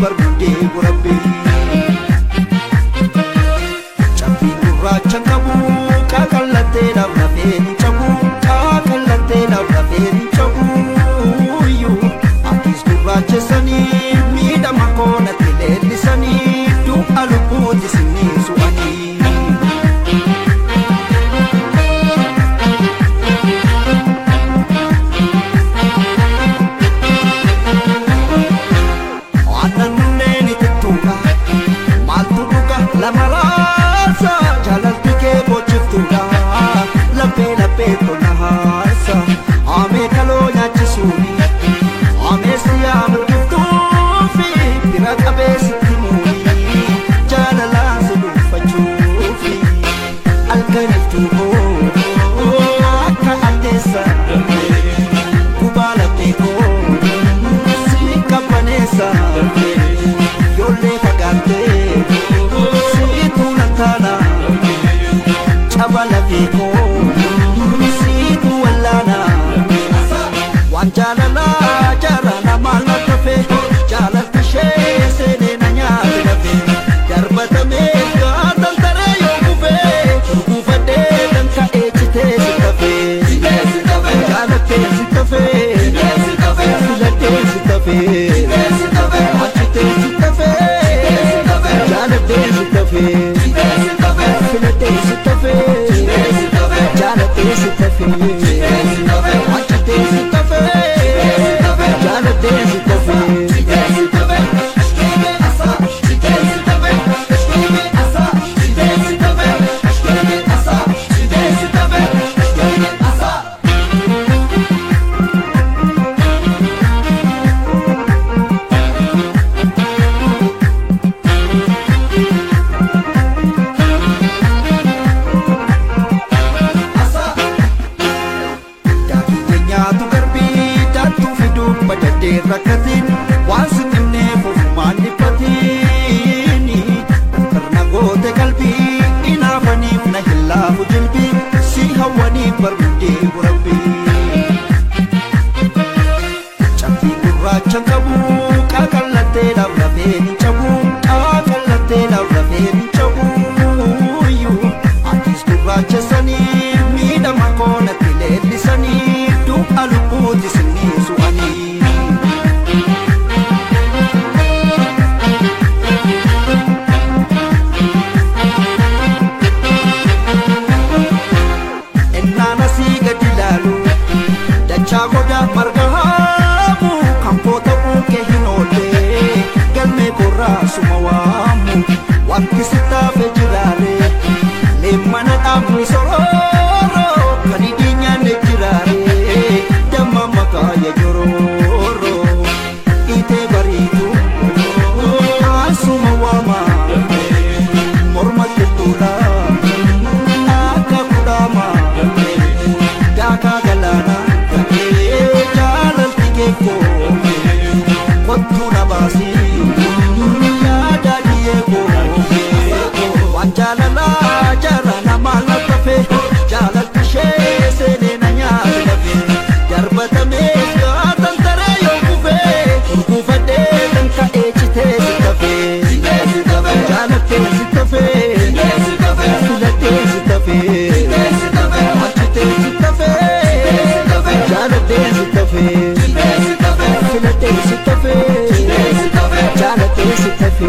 Barbuddee gurabbe Cabbii gurraacha qabu qaqallattee lafeen cabu qaqallattee lafeen cabu Atis gurraachessanii miidhama koonatti leellisanii du'a lubbuuti sinni su'anii. Lamarasa jaalalti kee bochiftuudha laphee laphee tolna haarsa amee kaloo nyaachisuuni amee siyaa mirgiftuufi bira qabeessitti muuni jaalalaan si dhuunfachuufi halkaniftuu koo akka addeessa gubaa laphee koo si qabbaneessa yoollee fagaattee. Chabala feko situ wallana wan jalala jarana mala tafe jalal she sene na nyaate nafe darbatame gaatan tare yo kufe kufade dan ka echite sitafe jalate sitafe filate sitafe achite sitafe jalate sitafe filate sitafe jalate sitafe achite sitafe jalate sitafe. Rakkatiin waan siqimnee fufumaan dhiphatiin sirna goote qalbii inaafaniif na hin laafu jilbii si hawwaniif barbuddee gurabbii. Cabbii gurraacha qabu qaqallattee lafeen cabu qaqallattee lafeen cabu atis gurraachessanii miidhama koonatti leellisanii du'a lubbuuti sinni su'anii. Chagoda margamu kampota buke hinole galme korra sumawamu wanti sitafe jirare lemana dhaabni sororo kan idinyaanne jirare damma makaaya jororo ite bariitu asuma wama morma qixxuudha akka kudhaama daakaa galaana. Kottu na baasi yaada dhiyeekoo waan jaalalaa jaarana maal tafe jaalalti ishee seenee na nyaate lafe darbatamees gaatan taree yoo kufee gurguufadhee kan ka'ee citee si tafee jaalattee si tafee filattee si tafee achitee si tafee jaalattee si tafee. Filate sitafe, jalate sitafe,